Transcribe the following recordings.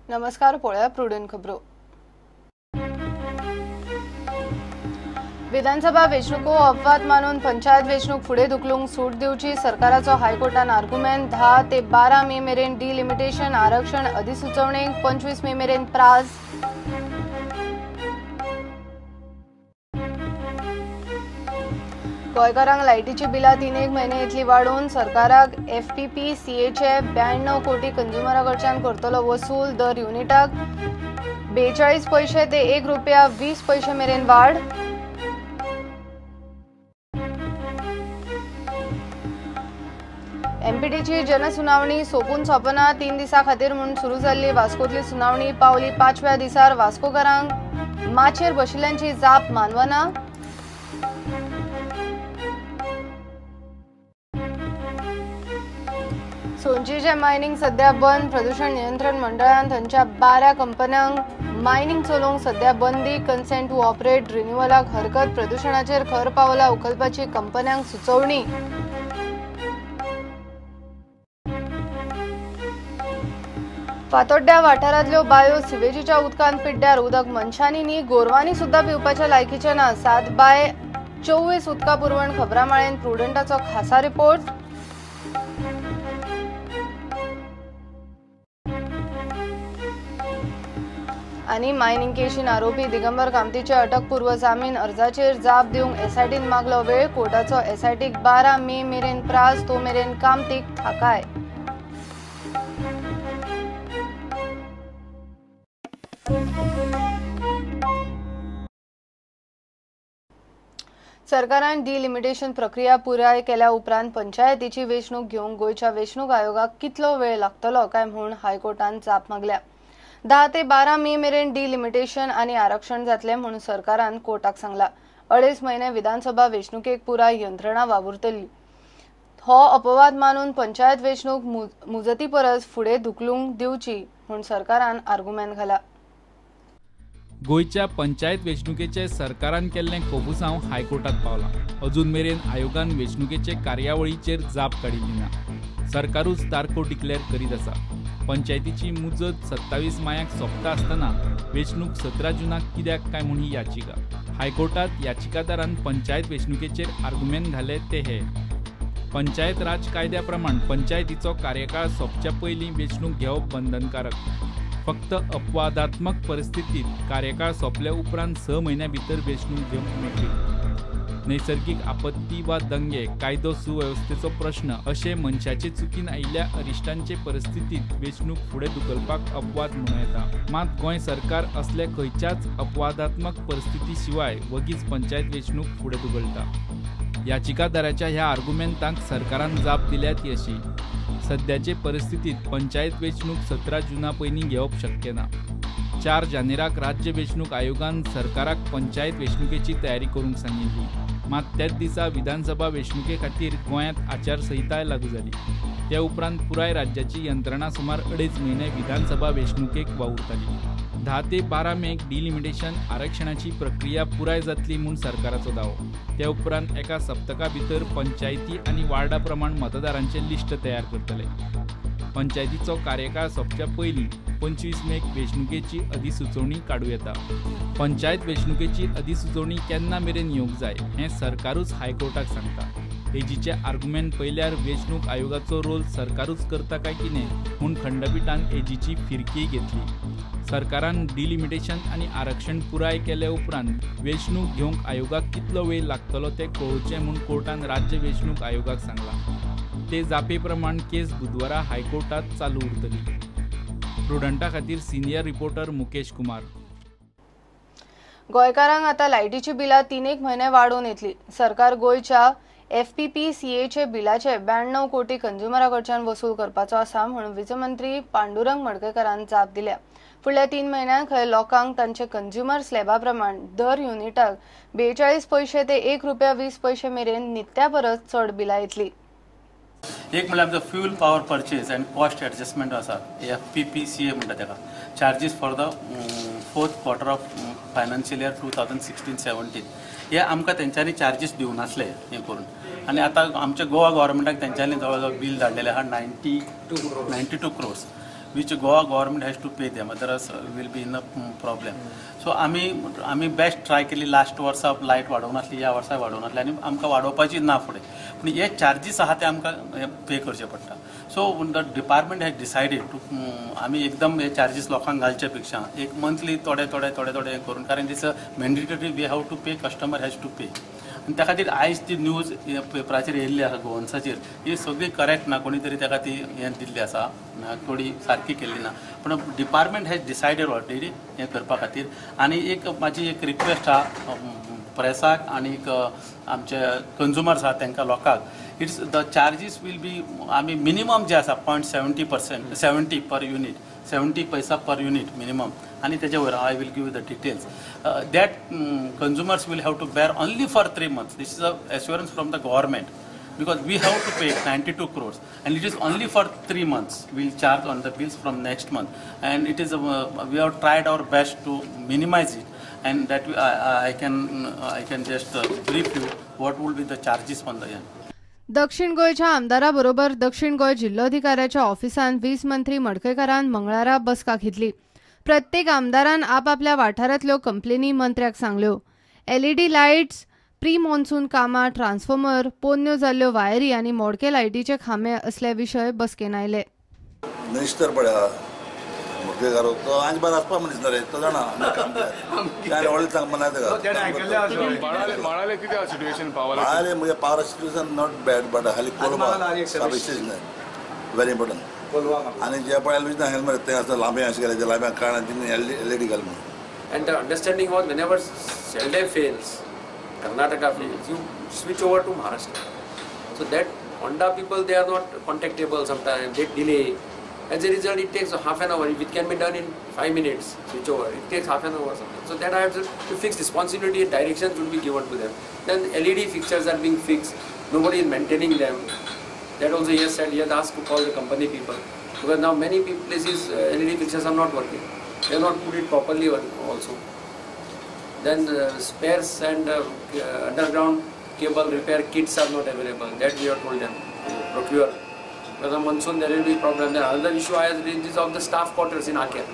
नमस्कार, पळया प्रुडंट खबरो. विधानसभा वेंचणुको अपवाद मानून पंचायत वेंचणूक फुडें धुकलूंक सूट दिवची सरकाराचो हायकोर्टान आर्गुमेंट. 10 ते 12 मे मेरेन डिलिमिटेशन आरक्षण अधिसुचोवणेक 25 मे मेरेन प्रास. गोंयकारांक लायटीची बिलां 3-1 म्हयने येतली वाडोवन सरकाराक एफपीपी सीएचे 92 कोटी कंज्युमरा कडच्यान करतलो वसूल. दर युनिटाक 42 पयशे ते 1 रुपया 20 पयशे मेरेन वाड. एमपीटीची जनसुनावणी सोपून सोंपना. 3 दिसां खातीर म्हूण सुरू जाल्ली वास्कोतली सुनावणी पावली 5व्या दिसार. वास्कोकारांक माचयेर बशिल्ल्यांची जाप मानवना. सोनचीचें मायनिंग सध्या बंद. प्रदूषण नियंत्रण मंडळान थंयच्या 12 कंपन्यांक मायनिंग चलोवंक सध्या बंदी. कन्सेंट टू ऑपरेट रिन्युअलाक हरकत. प्रदूषणाचेर खर पावलां उखलपाची कंपन्यांक सुचोवणी. फातोड्ड्या वाठारांतल्यो बायो सिवेजीच्या उदकान पिड्ड्यार. उदक मनशांनी न्ही गोरवांनी सुद्दां पिवपाच्या लायकीचें ना. 7/24 उदका पुरवण खबरां माळेन प्रुडंटाचो खासा रिपोर्ट. आनी मायनिंग केशीन आरोपी दिगंबर कामतीचे अटकपूर्व जामीन अर्जाचेर जाप दिवंक एसआयटीन मागलो वेळ. कोर्टाचो एसआयटीक 12 मे मेरेन प्रास. तो मेरेन कामतीक थाकाय. सरकारान डिलिमिटेशन प्रक्रिया पुराय केल्या उपरांत पंचायतीची वेंचणूक घेवंक गोंयच्या वेंचणूक आयोगाक कितलो वेळ लागतलो काय म्हूण हायकोर्टान जाप मागल्या. 10 ते 12 मे मेरेन डिलिमिटेशन आनी आरक्षण जातलें म्हूण सरकारान कोर्टाक सांगला. 2.5 म्हयने विधानसभा वेंचणुकेक पुराय यंत्रणा वावुरतली. हो अपवाद मानून पंचायत वेंचणूक मुजती परस फुडें धुकलूंक दिवची म्हूण सरकारान आर्गुमेंट घाला. गोंयच्या पंचायत वेंचणुकेचे सरकारान केल्लें कोफुसांव हायकोर्टात पावलां. अजून मेरेन आयोगान वेंचणुकेचे कार्यावळीचेर जाप काडिल्ली ना. सरकारूच तारखो डिक्लेअर करीत आसा. पंचायतीची मुजत 27 मायाक सोंपता आसतना वेंचणूक 17 जुनाक कित्याक काय म्हूण ही याचिका. हायकोर्टात याचिकादारान पंचायत वेंचणुकेचेर आर्गुमेंट घाले ते हे: पंचायत राज कायद्या प्रमाण पंचायतीचो कार्यकाळ सोंपच्या पयलीं वेंचणूक घेवप बंधनकारक. फक्त अपवादात्मक परिस्थितीत कार्यकाळ सोंपल्या उपरांत 6 म्हयन्या भितर वेंचणूक घेवंक मेळटली. नैसर्गिक आपत्ती वा दंगे, कायदो सुवेवस्थेचो प्रश्न अशे मनशाचे चुकीन आयिल्ल्या अरिश्टांचे परिस्थितीत वेंचणूक फुडें धुकलपाक अपवाद म्हणूं येता. मात गोंय सरकार असल्या खंयच्याच अपवादात्मक परिस्थिती शिवाय वगीच पंचायत वेंचणूक फुडें धुकलता. याचिकादाराच्या ह्या आर्गुमेंतांक सरकारान जाप दिल्या ती अशी: सद्याचे परिस्थितीत पंचायत वेंचणूक 17 जुना पयलीं घेवप शक्य ना. 4 जानेराक राज्य वेंचणूक आयोगान सरकाराक पंचायत वेंचणुकेची तयारी करूंक सांगिल्ली. मात त्याच दिसा विधानसभा वेंचणुके खातीर गोंयांत आचारसंहिताय लागू जाली. त्या उपरांत पुराय राज्याची यंत्रणा सुमार 2.5 म्हयने विधानसभा वेंचणुकेक वावुरताली. 10 ते 12 मेक डिलिमिटेशन आरक्षणाची प्रक्रिया पुराय जातली म्हूण सरकाराचो दावो. त्या उपरांत एका सप्तका भितर पंचायती आनी वार्डा प्रमाण मतदारांचें लिस्ट तयार करतले. पंचायतीचो कार्यकाळ सोंपच्या पयलीं 25 मेक वेंचणुकेची अधिसुचोवणी काडूं येता. पंचायत वेंचणुकेची अधिसुचोवणी केन्ना मेरेन येवंक जाय हें सरकारूच हायकोर्टाक सांगता. एजीचे आर्गुमेंट पळयल्यार वेंचणूक आयोगाचो रोल सरकारूच करता काय कितें म्हूण खंडपिठान एजीची फिरकीय घेतली. सरकारान डिलिमिटेशन आनी आरक्षण पुराय केले उपरांत वेंचणूक घेवंक आयोगाक कितलो वेळ लागतलो तें कळोवचें म्हूण कोर्टान राज्य वेंचणूक आयोगाक सांगलां. ते जापे प्रमाण केस बुधवारा हायकोर्टात चालू उरतली. प्रुडंटा खातीर सिनियर रिपोर्टर मुकेश कुमार. गोंयकारांक आतां लायटीची बिलां 3-1 म्हयने वाडोवन येतली. सरकार गोंयच्या एफपीपी सीएचे बिलाचे 92 कोटी कंज्युमरा कडच्यान वसूल करपाचो आसा म्हूण वीज मंत्री पांडुरंग मडकयकारान जाप दिल्या. फुडल्या 3 म्हयन्यांत खंय लोकांक तांचे कंज्युमर स्लॅबा प्रमाण दर युनिटाक 42 पयशे ते 1 रुपया 20 पयशे मेरेन नित्या परस चड बिलां येतली. एक म्हणल्यार आमचो fuel power purchase and cost adjustment आसा, एफपीपीसीए म्हणटा ताका, charges for the fourth quarter of financial year 2016-17. हे आमकां तेंच्यांनी चार्जीस दिवं नासले हें करून आनी आतां आमच्या गोवा गव्हर्मेंटाक तेंच्यांनी जवळ जवळ बील धाडलेलें आहा 92 crores. which Goa government has to pay them, otherwise will be in a problem. So आमी बेस्ट ट्राय केली. लास्ट वर्सा लायट वाडोवंक नासली, ह्या वर्सा वाडोवंक नासली आनी आमकां वाडोवपाची ना फुडें, पूण हे चार्जीस आहा ते आमकां पे करचे पडटा. So the department has decided to आमी एकदम हे चार्जीस लोकांक घालचे पेक्षा एक मंथली थोडे थोडे थोडे थोडे करून, कारण it's a mandatory we have to pay, customer has to pay. आनी त्या खातीर आयज ती न्यूज पेपराचेर येयल्ली आसा गोवन्साचेर, ही सगळी करेक्ट ना, कोणी तरी ताका ती हें दिल्ली आसा, थोडी सारकी केल्ली ना, पूण डिपार्टमेंट हॅज डिसायडेड ऑलरेडी हें करपा खातीर. आनी एक म्हाजी एक रिक्वेस्ट आहा प्रेसाक आनी आमचे कंज्युमर्स आहा तांकां लोकांक, it's the charges will be आमी मिनिमम जे आसा 0.70%, 70 पर युनीट, 70 पैसा पर युनीट मिनिमम, आनी तेजे वयर I will give you the details that consumers will have to bear only for 3 months. This is a assurance from the government because we have to pay 92 crores and it is only for 3 months we will charge on the bills from next month, and it is we have tried our best to minimize it, and that I can just brief you what will be the charges on the end. दक्षिण गोंयच्या आमदारा बरोबर दक्षिण गोंय जिल्लोधिकाऱ्याच्या ऑफिसान वीज मंत्री मडकयकारान मंगळारा बसका घेतली. प्रत्येक आमदारान आपापल्या वाठारांतल्यो कंप्लेनी मंत्र्याक सांगल्यो. एलईडी लायट्स, प्री मॉन्सून कामां, ट्रान्सफॉर्मर, पोन्न्यो जाल्ल्यो वायरी आनी मोडके लायटीचे खांबे असले विशय बसकेन आयले. मिनिस्टर पळय मडकयकार तो आनी बार आसपा मनीस न्हय रे, तो जाणा मळाले म्हणजे power situation not bad, but हाली कोलवा सबस्टेशन व्हेरी इम्पॉर्टंट. आनी जे पळय हेल्मेट ते आसा लांबे अशें केले ते लांब्या काडून तितून एलईडी घाल म्हणून. And the understanding was whenever Shelde fails, Karnataka fails, you switch over to Maharashtra. So that Honda people, they are not contactable sometimes, they delay. As a result, it takes half an hour. If it can be done in 5 minutes, switch over, it takes half an hour or something. So that I have to fix responsibility and directions will be given to them. Then LED fixtures are being fixed, nobody is maintaining them. That also he has said, he has asked to call the company people. Because now many places LED fixtures are not working. They have not put it properly also. Then spares and underground cable repair kits are not available. That we have told them to procure. Because of monsoon there will be problem. Then another issue I have raised is of the staff quarters in Aker.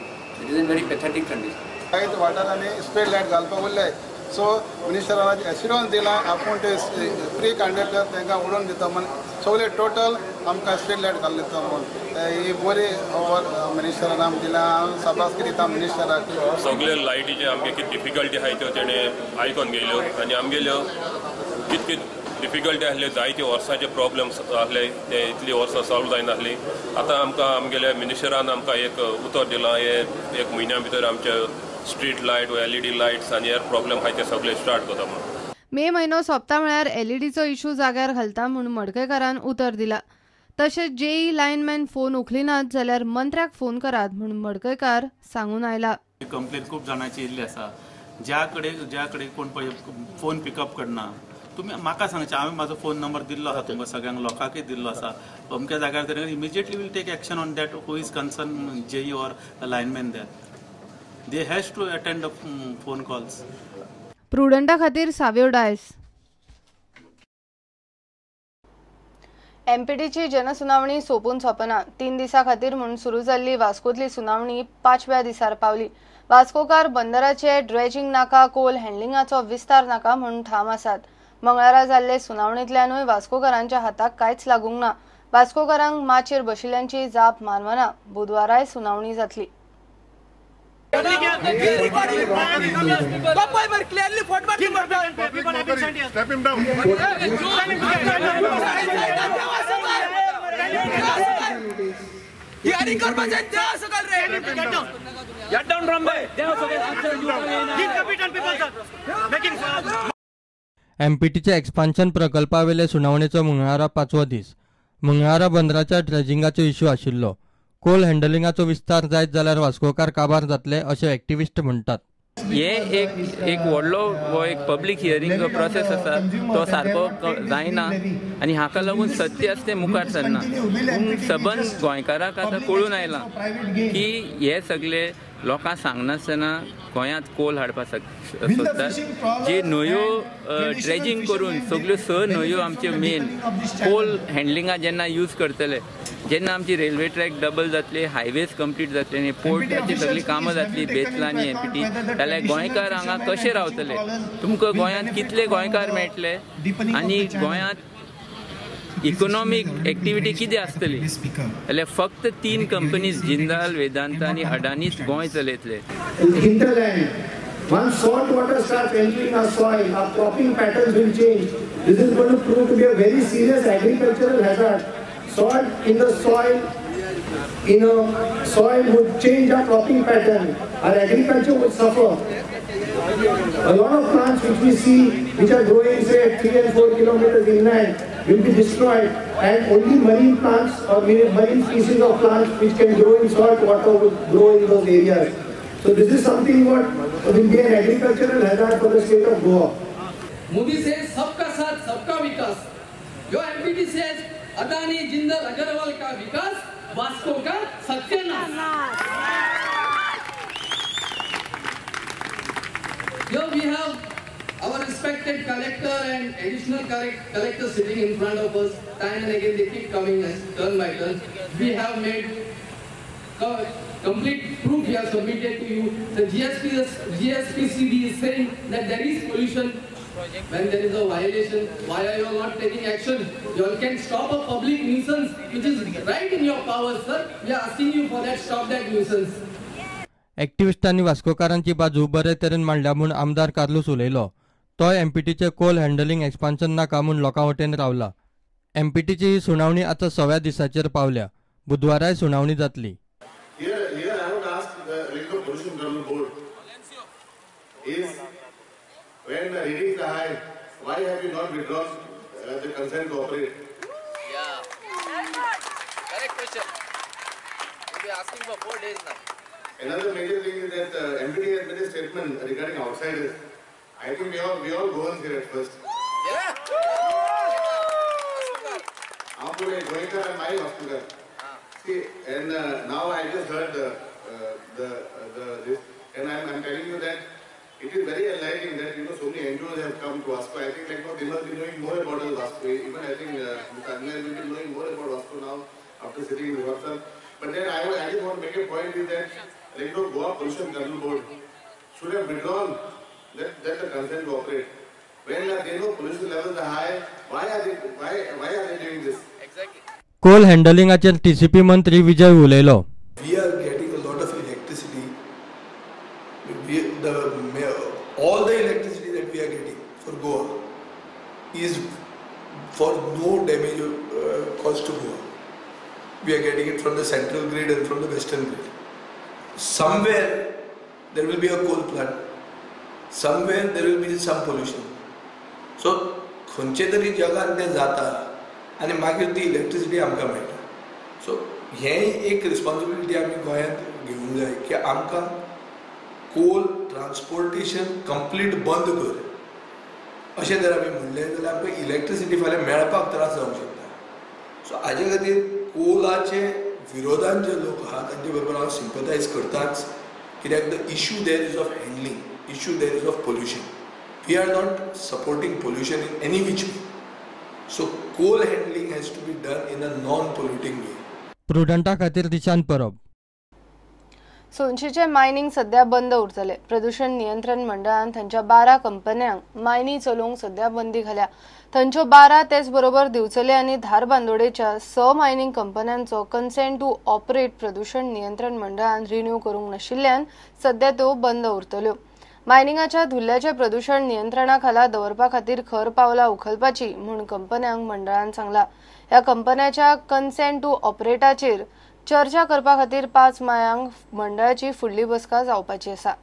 It is in very pathetic condition. वाठारांनी street light घालपाक उरले, so मिनिस्टरान assurance दिला आपूण ते free conductor तांकां उडोवन दिता म्हूण, सगळे टोटल आमकां स्ट्रीट लायट घालून दिता म्हूण ही बरी खबर मिनिस्टरान आमकां दिला. हांव शाबासकी दिता मिनिस्टराक. सगळे लायटीचे आमगे कितें डिफिकल्टी आहाय त्यो तेणें आयकोन घेयल्यो आनी आमगेल्यो कितके डिफिकल्टी आसल्यो, जायते वर्सांचे प्रॉब्लम्स आसले ते इतली वर्सां सॉल्व जायनासली. आतां आमकां आमगेल्या मिनिस्टरान आमकां एक उतर दिलां, हे एक म्हयन्या भितर आमचे स्ट्रीट लायट एलईडी लायट्स आनी हेर प्रॉब्लम आहाय ते सगळे स्टार्ट करता म्हणून. मे म्हयनो सोंपता म्हळ्यार एलईडीचो इशू जाग्यार घालता म्हूण मडकयकारान उतर दिला. तशेंच जेई लायनमॅन फोन उखलिनात जाल्यार मंत्र्याक फोन करात म्हूण मडकयकार सांगून आयला. कंप्लेन खूब जाणांची येयल्ली आसा, ज्या कडेन कोण पळय फोन पिकअप करना. तुमी म्हाका सांगचें, हांवें म्हाजो फोन नंबर दिल्लो आसा तुमकां सगळ्यांक लोकांकय दिल्लो आसा, अमक्या जाग्यार तरी immediately will take action on that who is concern JE or lineman there, they has to attend the phone calls. प्रुडंटा खातीर साव्यो डायस. एमपीटीची जनसुनावणी सोंपून सोंपना. 3 दिसां खातीर म्हूण सुरू जाल्ली वास्कोतली सुनावणी 5व्या दिसार पावली. वास्कोकार बंदराचे ड्रेजिंग नाका, कोल हँडलिंगाचो विस्तार नाका म्हूण ठाम आसात. मंगळारा जाल्ले सुनावणींतल्यानूय वास्कोकारांच्या हाताक कांयच लागूंक ना. वास्कोकारांक माचयेर बशिल्ल्यांची जाप मानवना. बुधवाराय सुनावणी जातली. एमपीटीच्या एक्सपान्शन प्रकल्पावेले सुनावणेचो मंगळारा 5वो दीस. मंगळारा बंदराच्या ड्रेजिंगाचो इश्यू आशिल्लो. कोल हँडलिंगाचो विस्तार जायत जाल्यार वास्कोकार काबार जातले अशें एक्टिविस्ट म्हणटात. हे एक एक व्हडलो हो एक पब्लीक हियरींग जो प्रोसेस आसा तो सारको जायना आनी हाका लागून सत्य आसा तें मुखार सरना. पूण सबंद गोंयकाराक आतां कळून आयलां की हे सगळे लोकांक सांगनासतना गोंयांत कोल हाडपाक सोदतात. जी न्हंयो ड्रेजींग करून सगल्यो 6 न्हंयो आमच्यो मेन कोल हँडलिंगा जेन्ना यूज करतले, जेन्ना आमची रेल्वे ट्रॅक डबल जातली, हायवेज कंप्लीट जातले आनी पोर्टाची सगळीं कामां जातली, बेतला आनी एमपीटी, जाल्यार गोंयकार हांगा कशे रावतले? तुमकां गोंयांत कितले गोंयकार मेळटले आनी गोंयांत इकोनॉमीक एक्टिविटी कितें आसतली? जाल्यार फक्त 3 कंपनीज जिंदाल, वेदांता आनी अडानीच Goa चलयतले. Once salt water starts entering our soil, our cropping patterns will change. This is going to prove to be a very serious agricultural hazard. Salt in the soil, in a soil would change our cropping pattern. Our agriculture would suffer. A lot of plants which we see, which are growing say at 3 and 4 kilometers inland, will be destroyed, and only marine plants or marine species of plants which can grow in salt water would grow in those areas. So this is something what will be an agricultural hazard for the state of Goa. Modi says सबका साथ सबका विकास. Your MPT says Adani, Jindal, Agarwal का विकास, वास्को का सत्यानाश. Here we have our respected collector and additional collector sitting in front of us. Time and again they keep coming as turn by turn. We have made complete proof we have submitted to you. The GSPCB is saying that there is pollution. When there is a violation, why are you all not taking action? You all can stop a public nuisance, which is right in your power, sir. We are asking you for that, stop that nuisance. ॲक्टिव्हिस्टांनी वास्कोकारांची बाजू बरे तरेन मांडल्या म्हूण आमदार कार्लूस उलयलो. तोय एमपीटीचे कोल handling expansion नाका म्हूण लोकां वटेन रावला. एमपीटीची ही सुनावणी आतां 6व्या दिसाचेर पावल्या. बुधवाराय सुनावणी जातली. Here I would ask the Regional Pollution Control Board is when the readings are high, why have you not withdrawn the consent to operate? Yeah. Correct question. We've been asking for 4 days now. Another major thing is that MPT has made a statement regarding outsiders. I think we all Goans here at first. Yeah. I'm Goenkar and my hospital. See, and now I just heard the this, and I'm telling you that it is very enlightening that so many NGOs have come to Vasco. I think they must be knowing more about Vasco. Even I think Mr. Anwar will be knowing more about Vasco now after sitting in WhatsApp. But then I just want to make a point is that Goa Pollution Control Board should have withdrawn that the consent to operate. When they know pollution levels are high, why are they doing this? Exactly. Coal हँडलिंगाचेर TCP मंत्री विजय उलयलो. We are getting a lot of electricity. All the electricity that we are getting for Goa is for no damage caused to Goa. We are getting it from the central grid and from the western grid. Somewhere there will be a coal plant. Somewhere there will be some pollution. So खंयचे तरी जगान तें जाता आनी मागीर ती electricity आमकां मेळटा. सो हें एक रिस्पॉन्सिबिलिटी आमी गोंयांत घेवंक जाय की आमकां कोल ट्रान्सपोर्टेशन कंप्लीट बंद कर अशें जर आमी म्हणलें जाल्यार आमकां इलेक्ट्रिसिटी फाल्यां मेळपाक त्रास जावंक शकता. सो हाजे खातीर कोलाचे विरोधान जे लोक आहा तांचे बरोबर हांव सिंपथायज करताच, कित्याक the issue there is of handling, issue there is of pollution. We are not supporting pollution in any which way. So coal handling has to be done in a non-polluting way. प्रुडंटा खातीर दिशांत परब. सोनशीचे mining सध्या बंद उरतले. प्रदूषण नियंत्रण मंडळान थंयच्या 12 कंपन्यांक मायनी चलोवंक सध्या बंदी घाल्या. थंयच्यो 12 तेच बरोबर दिवचले आनी धारबांदोडेच्या 6 मायनिंग कंपन्यांचो कन्सेंट टू ऑपरेट प्रदूषण नियंत्रण मंडळान रिन्यू करूंक नाशिल्ल्यान सध्या त्यो बंद उरतल्यो. मायनिंगाच्या धुल्ल्याचे प्रदूषण नियंत्रणा खाला दवरपा खातीर खर पावलां उखलपाची म्हूण कंपन्यांक मंडळान सांगला. ह्या कंपन्यांच्या कन्सेंट टू ऑपरेटाचेर चर्चा करपा खातीर 5 मायांक मंडळाची फुडली बसका जावपाची आसा.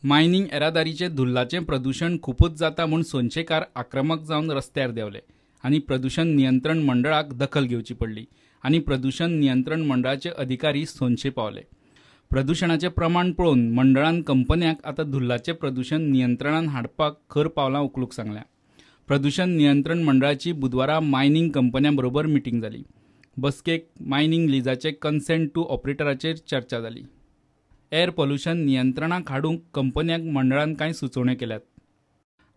मायनिंग येरादारीचे धुल्लाचें प्रदूषण खुपूच जाता म्हूण सोनशेकार आक्रमक जावन रस्त्यार देंवले आनी प्रदूषण नियंत्रण मंडळाक दखल घेवची पडली आनी प्रदूषण नियंत्रण मंडळाचे अधिकारी सोनशे पावले. प्रदुशणाचें प्रमाण पळोवन मंडळान कंपन्यांक आतां धुल्लाचें प्रदुशण नियंत्रणान हाडपाक खर पावलां उखलूंक सांगल्या. प्रदुशण नियंत्रण मंडळाची बुधवारा मायनिंग कंपन्यां बरोबर मिटींग जाली. बसकेक मायनिंग लिजाचे कन्सेंट टू ऑपरेटराचेर चर्चा जाली. एअर पोल्युशन नियंत्रणाक हाडूंक कंपन्यांक मंडळान कांय सुचोवण्यो केल्यात.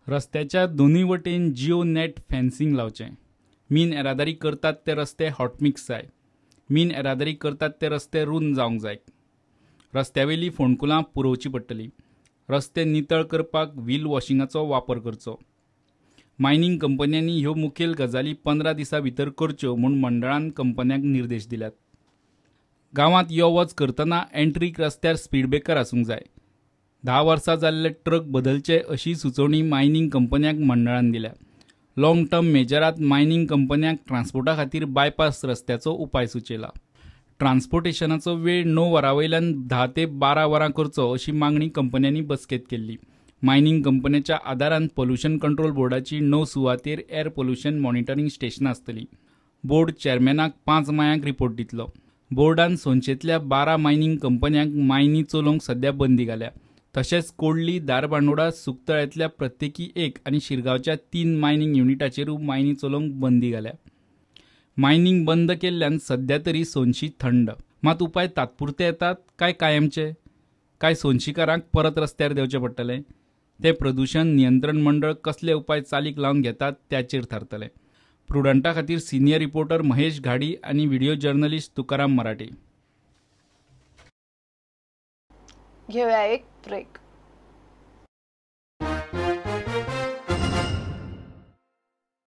रस्त्याच्या दोनूय वटेन जिओ नेट फेन्सिंग लावचें. मीन येरादारी करतात ते रस्ते हॉटमिक्स जाय. मीन येरादारी करतात ते रस्ते रूंद जावंक जाय. रस्त्यावेली फोंडकुलां पुरोवची पडटली. रस्ते नितळ करपाक व्हील वॉशिंगाचो वापर करचो. मायनिंग कंपन्यांनी ह्यो मुखेल गजाली 15 दिसां भितर करच्यो म्हूण मंडळान कंपन्यांक निर्देश दिल्यात. गांवांत यो वच करतना एंट्रीक रस्त्यार स्पीड ब्रेकर आसूंक जाय. 10 वर्सां जाल्ले ट्रक बदलचे अशी सुचोवणी मायनिंग कंपन्यांक मंडळान दिल्या. लॉंग टर्म मेजरात मायनिंग कंपन्यांक ट्रान्सपोर्टा खातीर बायपास रस्त्याचो उपाय सुचयला. ट्रान्सपोर्टेशनाचो वेळ 9 वरां वयल्यान 10 ते 12 वरां करचो अशी मागणी कंपन्यांनी बसकेंत केल्ली. मायनिंग कंपन्याच्या आदारान पोल्युशन कंट्रोल बोर्डाची 9 सुवातेर एअर पोल्युशन मॉनिटरींग स्टेशनां आसतली. बोर्ड चेअरमॅनाक 5 मायाक रिपोर्ट दितलो. बोर्डान सोनशेंतल्या 12 मायनिंग कंपन्यांक मायनी चलोवंक सध्या बंदी घाल्या. तशेंच कोडली, धारबांदोडा, सुकतळ्यांतल्या प्रत्येकी 1 आनी शिरगांवच्या 3 मायनिंग युनिटाचेरूय मायनी चलोवंक बंदी घाल्या. मायनिंग बंद केल्ल्यान सध्या तरी सोनशी थंड. मात उपाय तात्पुरते येतात काय कायमचे? काय सोनशीकारांक परत रस्त्यार देंवचें पडटलें? ते प्रदुशण नियंत्रण मंडळ कसले उपाय चालीक लावन घेतात त्याचेर थारतले. प्रुडंटा खातीर सिनियर रिपोर्टर महेश घाडी आनी व्हिडिओ जर्नलिस्ट तुकाराम मराठे. घेऊया एक ब्रेक.